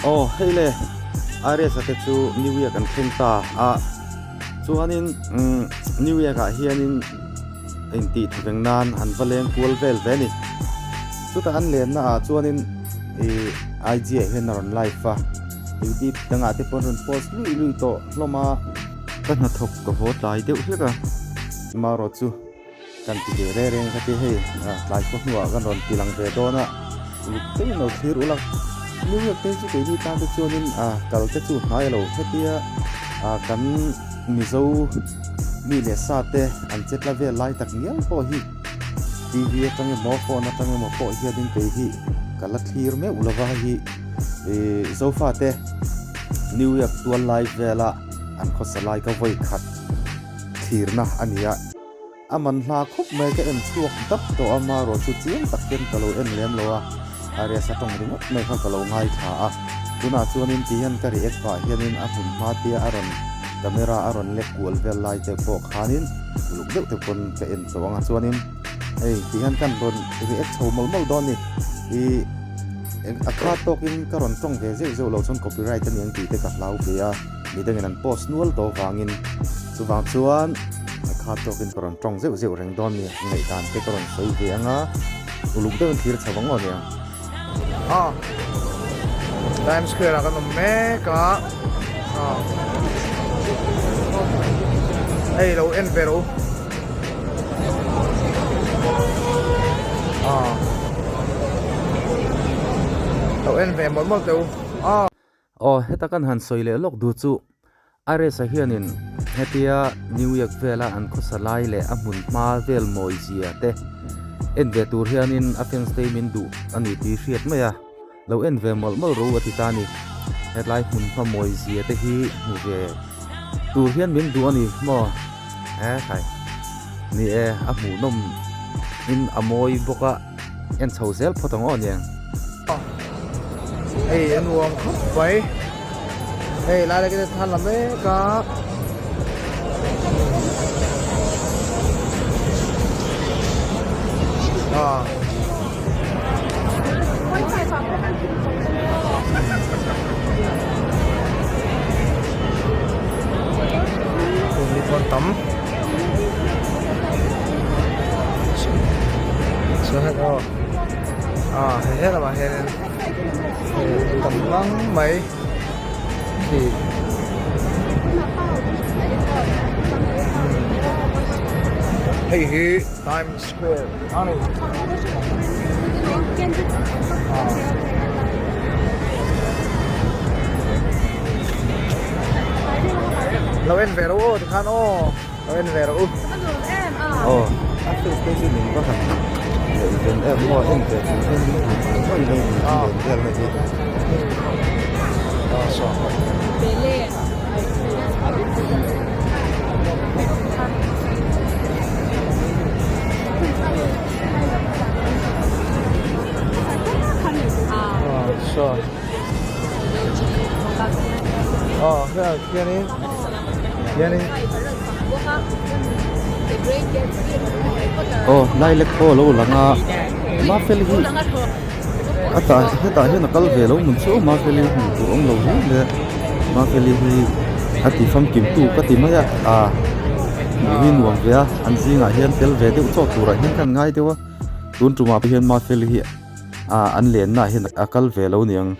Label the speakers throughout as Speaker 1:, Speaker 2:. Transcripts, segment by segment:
Speaker 1: Aw hei le Aries-a te chu New York an thleng ta a, chuanin umm New York ah hianin intih thawveng nan an va leng kual vel ve a ni. Chutah an lenna ah chuanin ih IG ah hian a rawn live a, YouTube dangah te pawh an rawn post luih luih tawh hlawm a. Ka hnathawk ka haw tlai deuh hlek a, marawh chu. Kan ti ve reng reng ka ti hei tlai khaw hnuah kan rawn ti lang ve dawn a uluk deuhin lo thlir ula New York te chu keini tan te chuanin kal te chu hnai a lo hetia kan Mizo mi leh sa te an che tla vel lai tak ngial pawh hi TV atang emaw phone atang emaw pawh hianin kei hi ka la thlir meuh lova hei hi Zofa te New York tual lai vela an khawsa lai ka vawi khat thlirna a ni a. A man hla khawp mai ka en chhuak dap tawh a, marawh chu chiang tak hian ka lo en lem lo a, a riasa tawng ringawt mai kha ka lo ngaithla a, tunah chuanin ti hian ka react pah hianin a hmun hma tia a rawn camera a rawn lek kual vel lai te pawh khanin uluk deuh te pawn ka en tawh ang a, chuanin hei ti hian kan rawn react chho mawlh mawlh dawn a ni, ih a khat tawkin ka rawn tawng ve zeuh zeuh lo chuan copyright a ni ang tih te ka hlau ve a. Mi dangin an post nual tawh vangin chuvang chuan a khat tawkin ka rawn tawng zeuh zeuh reng dawn nia ngaihdan te ka rawn sawi ve anga uluk deuhin thlir chho ang aw nia.
Speaker 2: Aw Times Square ah kan awm mek a aw hei lo en ve rawh u aw lo en ve mawlh mawlh teh u aw.
Speaker 1: Aw, heta kan han sawi leh lawk duh chu Ares-a hianin hetia New York vela an khawsa lai leh a hmun hma vel mawi zia te en ve tur hianin a fans te min duh a ni tih hriat mai a, lo en ve mawlh mawlh ro a ti ta a ni. Hetlai hmun hma mawi zia te hi hmu ve tur hian min duh a ni maw? E khai, ni e, a hmuhnawm in a mawi bawk a. En chho zel phawt ang aw niang.
Speaker 2: Hei a nuam khawp mai. Hei lai lai te than la mek a. Ah. Mi pawh tam. Chuan aw ah he he lamah hianin tam ngang mai khi hei hi Times Square a ni lo en ve rawh aw tikhan aw. Lo en ve rawh u.
Speaker 1: Aw, a field te chu min va han leh ven em maw en ve tur hian min duh mai mai mai ni a len vel na hi.
Speaker 2: Aw, hianin hianin
Speaker 1: Aw Lilac pawh a lo lang a Mafeli hi a tah hetah hian a kal ve lo mun chu Mafeli hmuh tur awm lo hle mai a Mafeli hi a ti famkim tu ka ti mai a ah hmuh hi nuam ve a an zingah hian tel ve deuh chawt turah hian ka han ngai deuh a tun tumah pawh hian Mafeli hi ah an lenna ah hian a kal ve lo niang.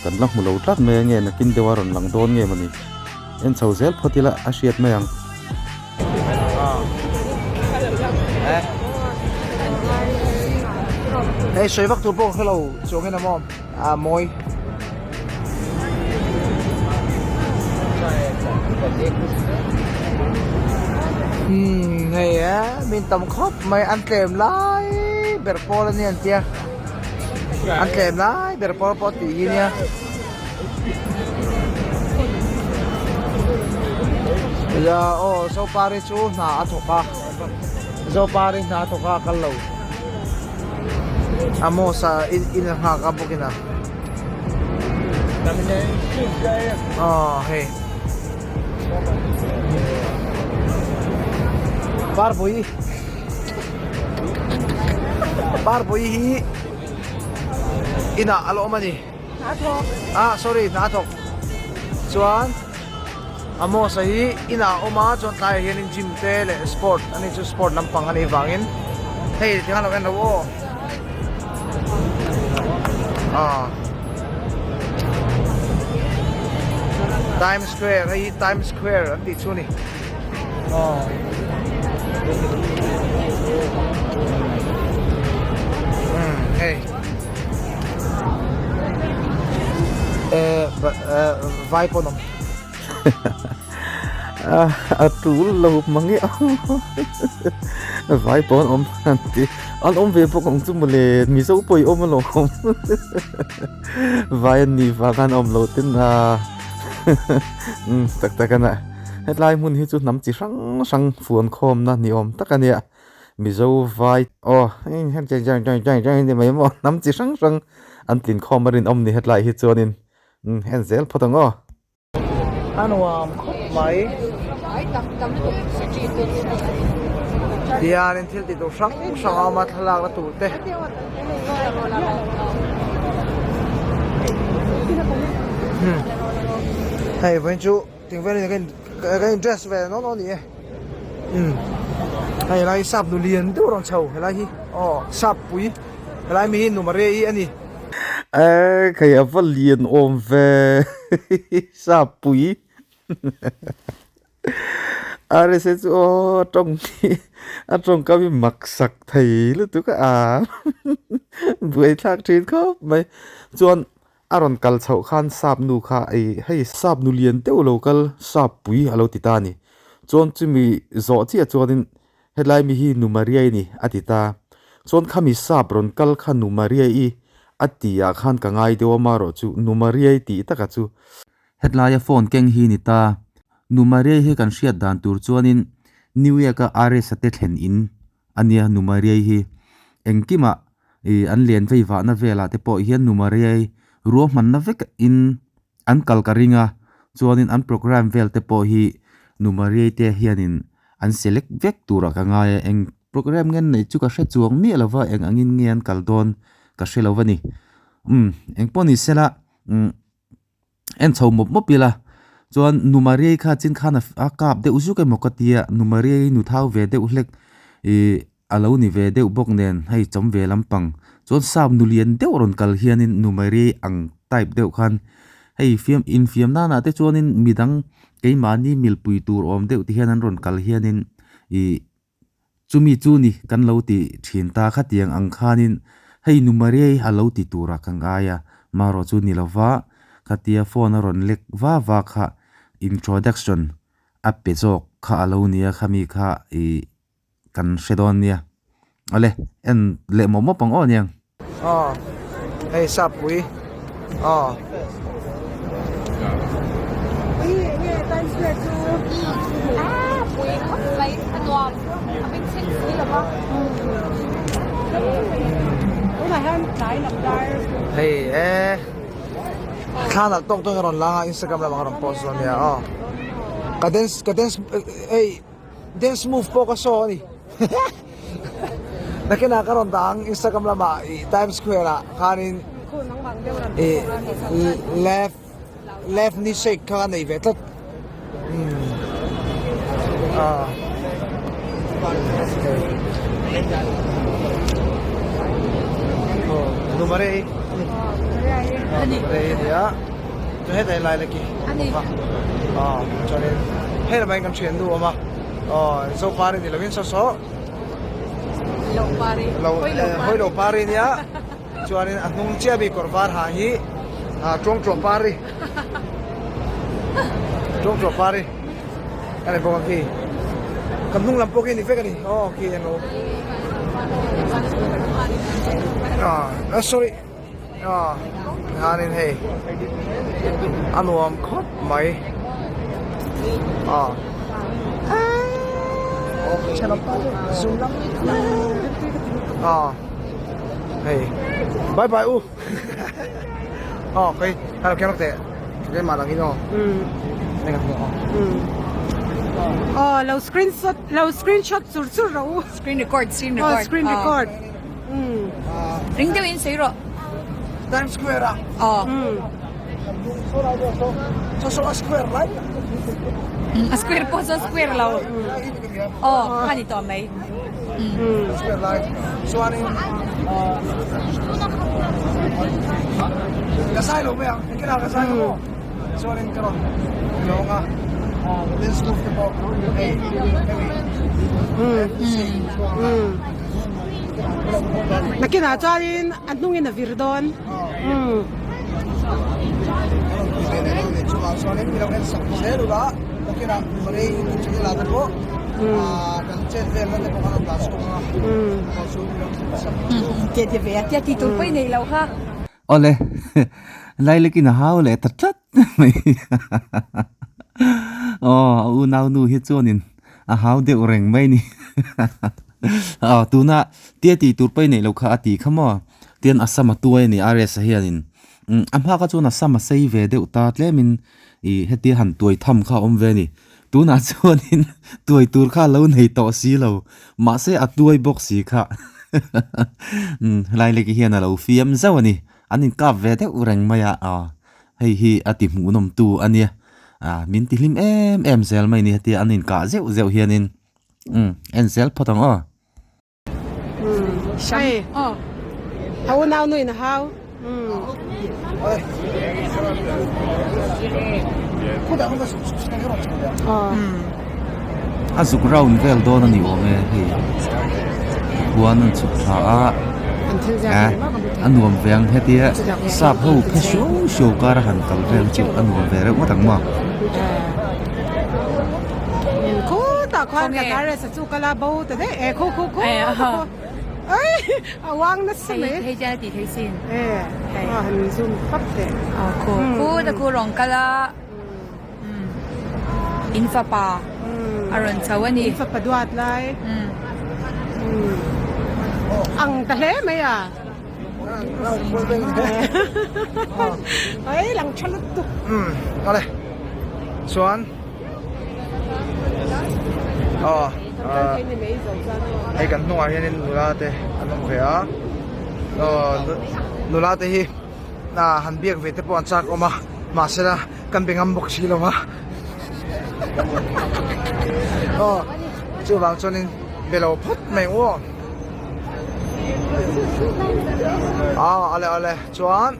Speaker 1: Kan la hmu lo tlat mai a nge nakin deuh a rawn lang dawn nge mawni? En chho zel phawt ila a hriat mai ang.
Speaker 2: Hei sawi vak tur pawh ka hrelo chuangin a maw a mawi. Umm hei e min tam khawp mai an tlem lai ber pawl a nia an tia. An tlem lai ber pawr pawh tih hi nia. Ya aw Zopari chu hna a thawk a Zopari hna a thawk a a kal lo Amos a in a nghak a bawk in a aw hei Parpui. Parpui hi inah a la awm a ni. Ah sorry hna a thawk chuan Amos a hi inah a awm a chuan tlaiah hianin gym te leh sport a ni chu sport lampang a nih vangin hei tikhan lo en lo aw ah Times Square hei hi Times Square an tih chu a ni aw. Umm hei. Vai pawn awm.
Speaker 1: A tul lo mang e Vai pawn awm an ti. An awm ve bawk ang chu mawle Mizo pawh i awm alawm. Vai an nih vang an awm lo ten a tak tak a na. Hetlai hmun hi chu hnam chi hrang hrang fuan khawmna ni awm tak a nia. Mizo vai aw ni mai maw hnam chi hrang hrang an tlin khawm a rinawm ni hetlai hi chuanin en zel phawt ang aw.
Speaker 2: A nuam khawp mai. Tihianin thil tih tur hrang hrang a awm a thlalak na tur te. Hei vawiin chu tingvel in ka in dress ve nawn nawn a ni e. Umm hei helai hi sap nu lian deuh rawn chho helai hi aw sap pui helai mi hi nu Maria i a ni.
Speaker 1: Eee kei a va lian awm ve sap pui RSA chu aw a tawng hi a tawngkam hi mak sak thei lutuk a buaithlak thin khawp mai chuan A rawn kal chhoh khan sap nu kha ei hei sap nu lian deuh lo kal sap pui a lo ti ta a ni. Chuan chumi zawh chiah chuanin hetlai mi hi nu Maria-i ni a ti ta. Chuan khami sap rawn kal kha nu Maria-i a ti ah khan ka ngai deuh a marawh chu nu Maria-i tih taka chu. Hetlaia phone keng hi ni ta. Nu Maria-i hi kan hriat dan tur chuanin New York-a RS-a te thlen in A nia Nu Mariai hi engkimah ih an len vei vahna velah te pawh hian Nu Mariai ruahmanna vek in an kal ka ring a, chuanin an programme vel te pawh hi Nu Mariai te hianin an select vek turah ka ngai a, eng programme nge an neih chu ka hre chuang miah lo va, eng angin nge an kal dawn ka hre lo va ni. Umm engpawh ni sela umm. En chho mawp mawp ila chuan nu Maria-i kha chin khan a kap deuh zuk emaw ka tia nu Maria-i nu thau ve deuh hlek ih a lo ni ve deuh bawk nen hei chawm ve lampang chuan sap nu lian deuh rawn kal hianin nu Maria-i ang type deuh khan hei fiam infiam nanah te chuanin midang keimahni milpui tur awm deuh te hian an rawn kal hianin ih. Chumi chu ni kan lo ti thin ta khatiang ang khanin hei nu Maria-i a lo ti turah ka ngai a, marawh chu ni lova khatia phone a rawn lek va va kha introduction a pe zawk kha a lo nia khami kha ih kan hre dawn nia. Awle en leh mawp mawp ang aw aniang.
Speaker 2: Aw hei sap pui aw. Hei e thla nalh tawk tawk in a rawn lang a instagram lamah a rawn post dawn nia aw ka dance ka dance hei dance move pawh ka show a ni. Nakinah ka rawn dah ang Instagram lamah ih Times Square ah khanin ih left left knee shake kha ka nei ve tlat umm ah aw nu Maria i nu Maria i nia chuan hetah lai laki aw chuanin hei lamah hian kan thiannu a awm a. Aw Zopari ni lovin saw saw
Speaker 3: Lopari
Speaker 2: lo hawi lo pari nia chuanin a hnung chiah mi kawr var ha hi ah tuang tuah pari tuang tuah pari a ni bawk a khi kan hnung lam pawh khi a ni vek a ni aw khi eng lo ah sorry ah hianin hei a nuam khawp mai ah ah hei bye bye u aw kei hello keng lawk teh keimah lang in aw
Speaker 3: aw lo screenshot lo screenshot chur chur rawh u
Speaker 4: screen record screen record
Speaker 3: screen record
Speaker 4: ring deuhin sawi rawh.
Speaker 2: Times Square a.
Speaker 4: Aw.
Speaker 2: Saw saw a square lai.
Speaker 4: A square pawh chu a square lo. Aw, kha ni tawh mai.
Speaker 2: Square lai. Chuanin ka sai lo mai ang. Engtin ah ka sai lo maw? Chuanin ka rawn lawng a. Dance move te pawh hei hemi.
Speaker 3: Nakinah chuanin a hnungin a vir dawn.
Speaker 1: Awle, Lailekin a hau leh ta tlat mai. Aw, a unau nu hi chuanin a hau deuh reng mai ni. Aw, tuna tia tih tur pawh i neih loh kha a tih kha maw? Tian a sam a tuai a ni RS-a hianin umm a hma kha chuan a sam a sei ve deuh ta tlemin ih hetia han tuai tham kha a awm ve a ni. Tunah chuanin tuai tur kha a lo nei tawh si lo mahse a tuai bawk si kha umm helai lek hian a lo fiam zauh a ni. An inkap ve deuh reng mai a aw hei hi a ti hmuhnawm tu a nia ah min ti hlim em em zel mai a ni hetia an inkah zeuh zeuh hianin umm en zel phawt ang aw.
Speaker 3: Hei a unau nu in a hau.
Speaker 1: A zuk round vel dawn a ni awm e hei khuan an chhuk thla a a nuam ve ang hetia sap ho phe hriau hriau kar a han kal vel chu a nuam ve reuh ngawt ang maw.
Speaker 3: Khutah khuan ka tar Chu ka la bo ta daih e khu khu khu khu ei a uang nasa mai
Speaker 4: hei hian a tih theih sin
Speaker 3: e a han zoom pap teh
Speaker 4: a khu khu ta khu rawng kal a in fapa a rawn chho a ni
Speaker 3: in fapa duat lai ang ta hle mai a ei lang tha lutuk
Speaker 2: awle chuan Aw hei kan hnungah hianin nula te an awm ve a aw nula te hi ah han biak ve te pawh an chak awm a mahsela kan be ngam bawk si lo a aw chuvang chuanin be lo phawt mai ang u aw aw ale ale chuan.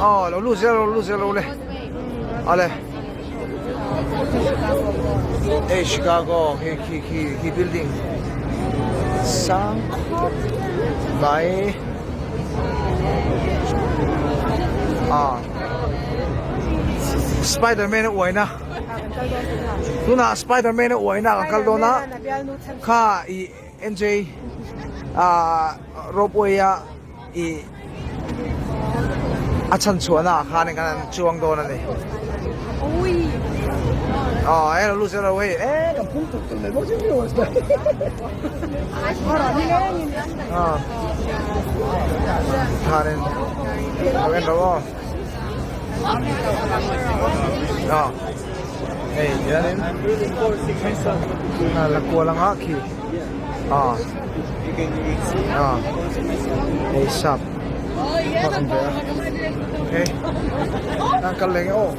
Speaker 2: Aw lo lut zel lo lut zel lo le ale hei Chicago hei khi khi khi building sang khawp mai a Spiderman a uaina tunah Spiderman a uaina kan kal dawn a kha ih NJ ah ropeway a ih a chhan chhuahna ah khan kan han chuang dawn a ni aw e lo lut zel lo hei e kan phung tuk tuk mai bawk si ah khanin lo en ro aw ah hei hianin la kual anga khi ah ah hei sap pawh an ve a okay an kal leh nge aw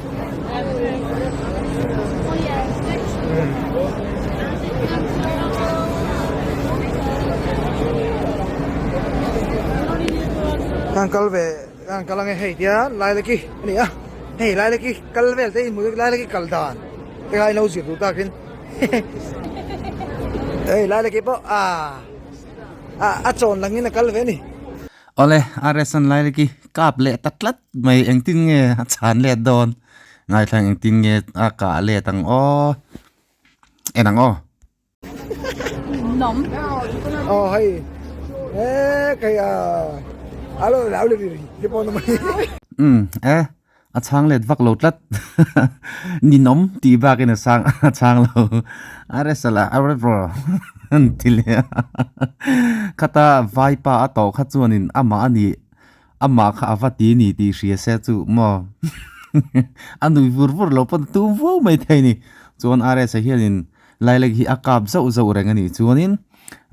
Speaker 2: an kal ve an kal ange hei tia lai la ki a ni a hei lai la ki kal vel te inhmu lai la ki kal dan te kha in lo zir duh tak in. Hei lai leh pawh ah a chawn langin a kal ve a ni.
Speaker 1: Awle RS an lai leki kap leh ta tlat mai engtin nge a chhan let dawn ngaithlang engtin nge a kah let ang aw en ang aw.
Speaker 4: Nawm.
Speaker 2: Aw hei e kei a alo lau le ri ri pawh nawm a ni.
Speaker 1: Umm e A chhang let vak lo tlat. Ninawm tih bakin a sang a chhang lo. A wrestle a a an ti leh a. Khata vaipa a tawh kha chuanin amah a nih amah kha a va ti ni tih hria se chu maw a nui vur vur lo pawn a tum vuau mai thei a ni. Chuan RS-a hianin Lailek hi a kap zauh zauh reng a nih chuanin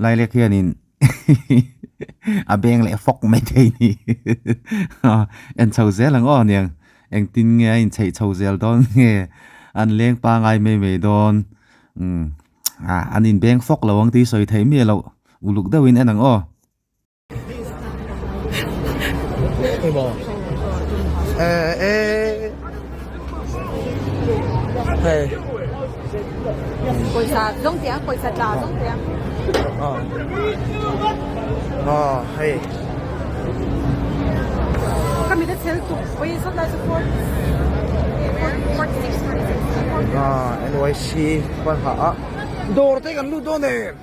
Speaker 1: Lailek hianin. A beng leh fawk mai thei ni. En chho zel ang aw niang. Engtin nge a inchheih chho zel dawn nge an leng pangai mai mai dawn. Umm an inbeng fawk lo ang tih sawi theih miah loh uluk deuhin en ang aw.
Speaker 4: Pawisa zawng teh ang pawisa tla zawng teh ang. Ka mit a chel tuk pawisa lai chu 46 46.
Speaker 2: NYC khuan ha a dawr te kan lut dawn em?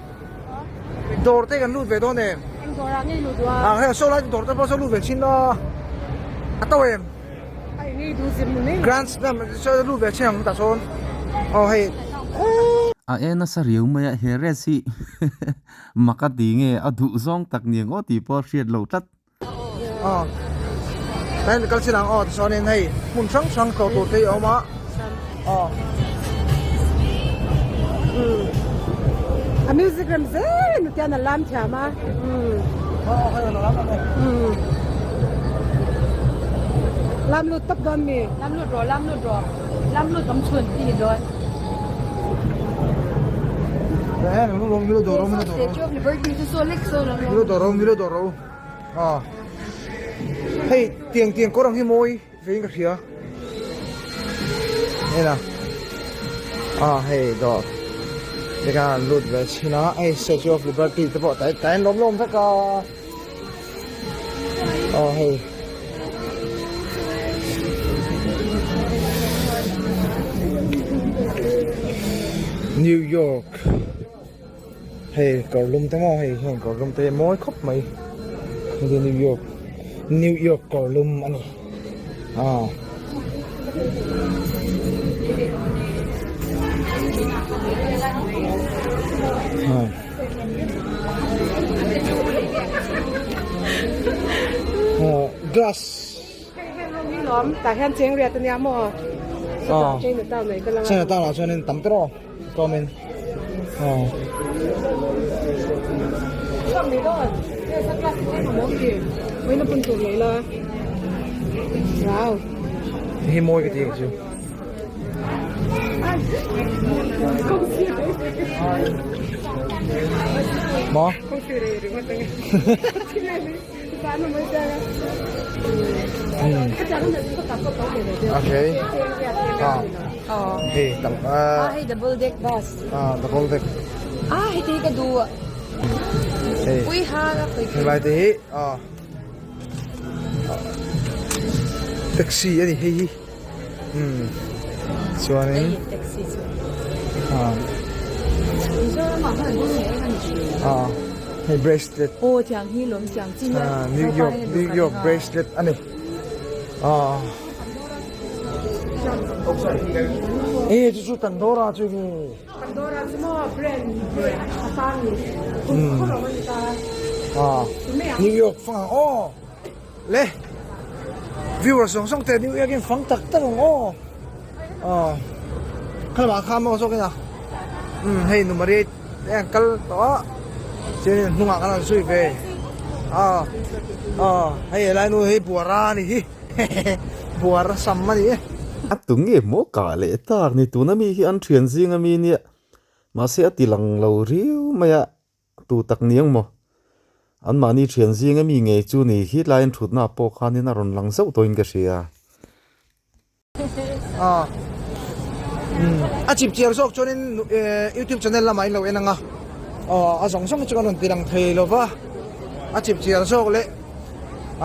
Speaker 2: Dawr te kan lut ve dawn em?
Speaker 3: Eng dawr ah ngei lut duh a?
Speaker 2: Ah hei saw lai dawr te pawh saw lut ve thin a. A to em?
Speaker 3: Ai ngei duh zim ni.
Speaker 2: Grand Slam saw lut ve thin ang tah sawn. Aw hei.
Speaker 1: A e nasa riau mai a he res hi mak a ti nge a duh zawng tak niang aw tih pawh a hriat loh tlat.
Speaker 2: Aw tlai kal chin ang aw tichuanin hei hmun hrang hrang tlawh tur te hi a awm a aw.
Speaker 3: A music rem zel in tian a lam thiam a.
Speaker 2: Aw hei a lam ang e.
Speaker 3: Lam lut tawp dawn mi.
Speaker 4: Lam lut rawh lam lut rawh lam lut awm chhun ti ni dawn. Statue of Liberty chu saw lek saw lo.
Speaker 2: Milo dawr milo dawr a hei tiang tiang kawr ang hi mawi vein ka hria hei la a hei dawr tikhan an lut ve thin a hei Statue of Liberty te pawh tah hian lawm lawm vek a aw hei. New York hei kawr lum te maw hei hian kawr lum te hi mawi khawp mai hei New York New York kawr lum a ni ah. Glass
Speaker 3: Tah hian cheng riat ania maw?
Speaker 2: Aw.
Speaker 3: Chinatown mai ka lang a.
Speaker 2: Chinatown ah chuanin tam tawh tlawmin. Aw.
Speaker 3: Chhuak mai dawn. Hei sunglass te hi mamawh ki. Vawiin a bun tur leh ila. Wow.
Speaker 2: Hei mawi ka ti ang chu. Maw? Okay. Ah. Hei tam
Speaker 4: ah hei double deck bus.
Speaker 2: Ah double deck.
Speaker 4: Ah hei te hi ka duh.
Speaker 2: Hei.
Speaker 4: Ui ha ka pui.
Speaker 2: Hei lai te hi ah taxi ani hei hi. Umm chuanin ah ah hei bracelet ah New York New York bracelet a ni ah e chu chu Pandora chu nge umm ah New York fang ang aw. Le viewer zawng zawng te new year in fang tak tak ang aw aw khalamah kha maw zawk in a umm hei nu Maria te an kal tawh a chuan in hnungah khan an zui ve aw aw hei helai nu hi buara a ni hi hehe buara sam a ni e.
Speaker 1: A tu nge maw kah leh tak ni tuna mi hi an thian zing ami nia mahse a ti lang lo riau mai a. Tu tak niang maw? Anmahni thian zing ami ngei chu ni hi tlaiin thutna pawh khanin a rawn lang zauh tawhin ka hria.
Speaker 2: A a chip chiar zawk chuanin youtube channel lamah in lo en ang a, aw a zawng zawng chu kan rawn ti lang thei lo va, a chip chiar zawk leh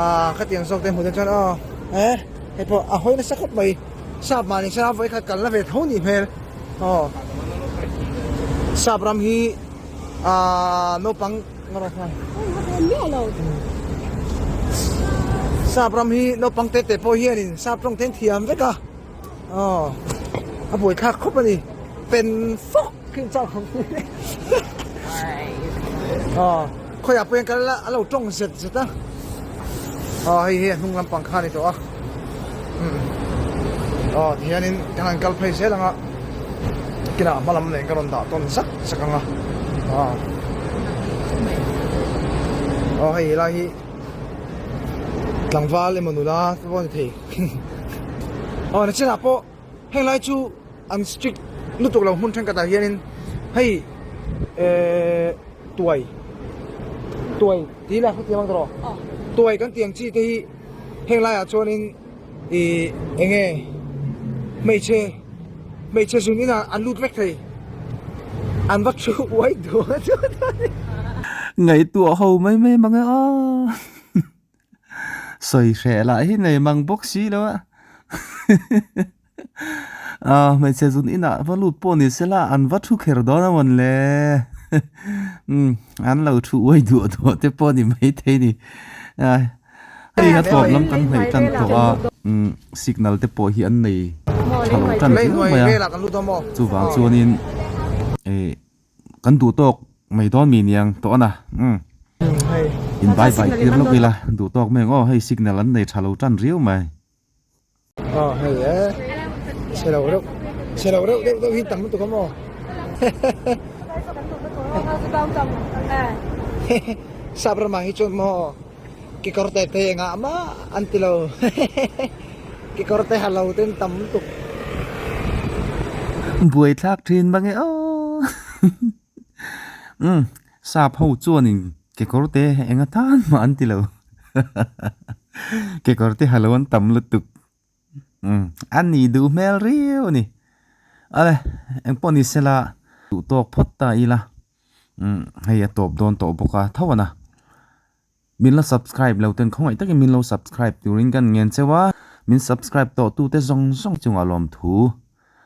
Speaker 2: ah khatiang zawk te hmuh te chuan aw he hei pawh a hawi nasa khawp mai sap mahni sela vawikhat kalna ve tho nih hmel aw sap ram hi. Aaa naupang sap ram hi naupang te te pawh hianin sap tawng te an thiam vek a aw a buaithlak khawp a ni pen fawk khi an chau khawp aw khawiah pawh hian kal ila a lo tawng zet zet a aw hei hi a hnung lampang kha a ni tawh a aw tihianin kan han kal phei zel ang a. Kinah hma lam nen ka rawn dah tawn zak zak ang a aw. Aw hei helai hi tlangval emaw nula te pawh a ni thei aw nachinah pawh heng lai chu an strict lutuk lo hmun thenkhatah hianin hei ehh tuai tuai tih ila hrethiam ang tawh tuai kan tih ang chi te hi heng laiah chuanin ih eng nge hmeichhe hmeichhe zun inah an lut vek thei an va thu uai duh a chu
Speaker 1: Ngaihtuah ho mai mai mang e aw sawi hreh lah hi nei mang bawk si lo a Ah hmeichhe zun inah va lut pawh ni sela an va thu kher dawn a mawn le umm an lo thu uai duah duah te pawh a ni maithei ni ah hei a tawp lam kan hnaih tan tawh a umm signal te pawh hi an nei tha lo tan viau mai a chuvang chuanin eh kan duh tawk mai dawn mi niang tawh a na umm in bye bye tir lawk ila duh tawk mai ang aw hei signal an nei tha lo tan riau mai.
Speaker 2: Aw hei e chhe lo reuh chhe lo reuh deuh deuh hi tam lutuk a maw sap ramah hi chuan maw kekawr te te engah mah an ti lo kekawr te ha lo ten tam lutuk.
Speaker 1: Buaithlak thin mange aw umm sap ho chuanin kekawr te enga tan mah an ti lo. Kekawr te halo an tam lutuk umm a ni duh hmel riau a ni ale engpawh ni sela duh tawk phawt ta ila umm hei a tawp dawn tawh bawk a tho a na min la subscribe lo ten khawngaih takin min lo subscribe turin kan ngen cheu a min subscribe tawh tute zawng zawng chungah lawmthu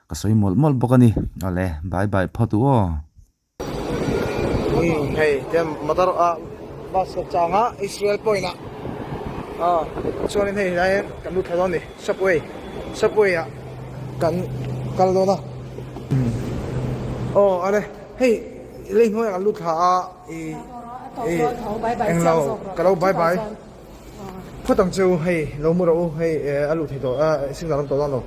Speaker 1: ka sawi mawlh mawlh bawk a ni awle bye bye phawt u aw.
Speaker 2: Umm hei te motor ah bus ka chang a Israel point ah ah chuanin hei helai hian kan lut thla dawn a ni subway subway ah kan kal dawn a aw ale hei lei hnuaiah kan lut thla a ih ih englo ka lo bye bye phawt ang che u hei lo mu rawh u hei a luh thei tawh a signal a awm tawh dawn lo.